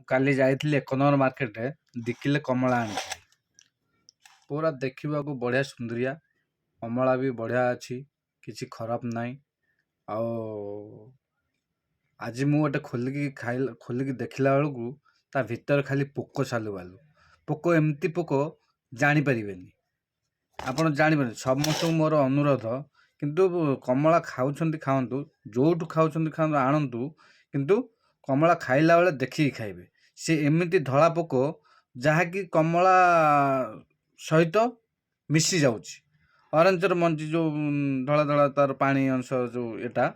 କାଲି ଯାଇଥିଲି ଏକ ନମ୍ବର ମାର୍କେଟରେ 2 କିଲୋ କମଳା ଆଣିଥିଲି। ପୁରା ଦେଖିବାକୁ ବଢ଼ିଆ ସୁନ୍ଦରିଆ କମଳା ବି ବଢ଼ିଆ ଅଛି, କିଛି ଖରାପ ନାହିଁ। ଆଉ ଆଜି ମୁଁ ଗୋଟେ ଖୋଲିକି ଖାଇଲା, ଖୋଲିକି ଦେଖିଲା ବେଳକୁ ତା ଭିତରେ ଖାଲି ପୋକ ସାଲୁବାଲୁ ପୋକ, ଏମିତି ପୋକ ଜାଣିପାରିବେନି ଆପଣ, ଜାଣିପାରିବେନି। ସମସ୍ତଙ୍କୁ ମୋର ଅନୁରୋଧ, କିନ୍ତୁ କମଳା ଖାଉଛନ୍ତି ଖାଆନ୍ତୁ, ଯେଉଁଠୁ ଖାଉଛନ୍ତି ଖାଆନ୍ତୁ, ଆଣନ୍ତୁ, କିନ୍ତୁ କମଳା ଖାଇଲା ବେଳେ ଦେଖିକି ଖାଇବେ। ସେ ଏମିତି ଧଳା ପୋକ ଯାହାକି କମଳା ସହିତ ମିଶି ଯାଉଛି। ଅରେଞ୍ଜର ମଞ୍ଜି ଯେଉଁ ଧଳା ଧଳା ତାର ପାଣି ଅଂଶ ଯେଉଁ ଏଟା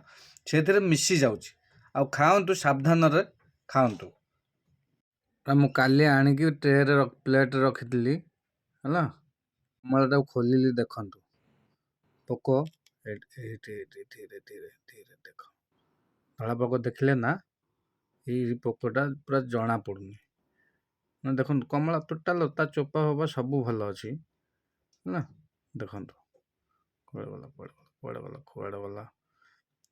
ସେଥିରେ ମିଶି ଯାଉଛି। ଆଉ ଖାଆନ୍ତୁ, ସାବଧାନରେ ଖାଆନ୍ତୁ। ମୁଁ କାଲି ଆଣିକି ଟ୍ରେରେ ପ୍ଲେଟ୍ରେ ରଖିଥିଲି, ହେଲା କମଳାଟାକୁ ଖୋଲିଲି, ଦେଖନ୍ତୁ ପୋକ ଏଇଠି ଏଇଠି ଏଇଠି ଧୀରେ ଧୀରେ ଧୀରେ ଦେଖ, ଧଳା ପୋକ ଦେଖିଲେ ନା? ଏଇ ପୋକଟା ପୁରା ଜଣା ପଡ଼ୁନି ନା। ଦେଖନ୍ତୁ କମଳା ଟୋଟାଲ ତା ଚୋପା ଫୋପା ସବୁ ଭଲ ଅଛି, ହେଲା। ଦେଖନ୍ତୁ କୁଆଡ଼େ ଗଲା, କୁଆଡ଼େ ଗଲା, କୁଆଡ଼େ ଗଲା, କୁଆଡ଼େ ଗଲା?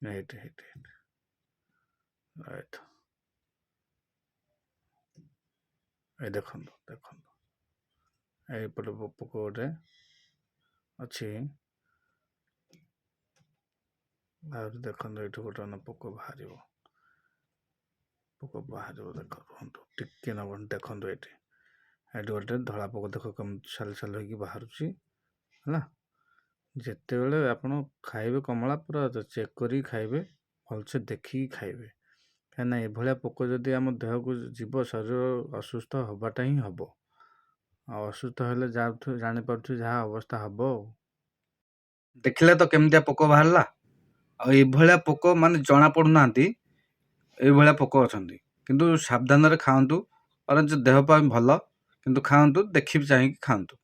ଏଇଠି ଏଇଠି ଏଇଠି ଏଇଠି, ଏଇ ଦେଖନ୍ତୁ ଦେଖନ୍ତୁ, ଏଇପଟେ ପୋକ ଗୋଟେ ଅଛି। ଆହୁରି ଦେଖନ୍ତୁ, ଏଇଠୁ ଗୋଟେ ପୋକ ବାହାରିବ, ପୋକ ବାହାରିବ, ଦେଖ, ରୁହନ୍ତୁ ଟିକେ ନ। ଦେଖନ୍ତୁ ଏଇଠି, ଏଇଠି ଗୋଟେ ଧଳା ପୋକ, ଦେଖ କେମିତି ସାଲୁ ସାଲୁ ହେଇକି ବାହାରୁଛି, ହେଲା। ଯେତେବେଳେ ଆପଣ ଖାଇବେ କମଳା, ପୁରା ଚେକ୍ କରିକି ଖାଇବେ, ଭଲସେ ଦେଖିକି ଖାଇବେ, କାହିଁକିନା ଏଭଳିଆ ପୋକ ଯଦି ଆମ ଦେହକୁ ଯିବ, ଶରୀର ଅସୁସ୍ଥ ହେବାଟା ହିଁ ହେବ। ଆଉ ଅସୁସ୍ଥ ହେଲେ ଯାଉଥିବେ, ଜାଣିପାରୁଥିବେ ଯାହା ଅବସ୍ଥା ହେବ। ଆଉ ଦେଖିଲେ ତ କେମିତିଆ ପୋକ ବାହାରିଲା। ଆଉ ଏଇଭଳିଆ ପୋକ ମାନେ ଜଣା ପଡ଼ୁନାହାନ୍ତି, ଏଇଭଳିଆ ପୋକ ଅଛନ୍ତି। କିନ୍ତୁ ସାବଧାନରେ ଖାଆନ୍ତୁ, ଅରେଞ୍ଜ ଦେହ ପାଇଁ ଭଲ, କିନ୍ତୁ ଖାଆନ୍ତୁ ଦେଖି ଚାହିଁକି ଖାଆନ୍ତୁ।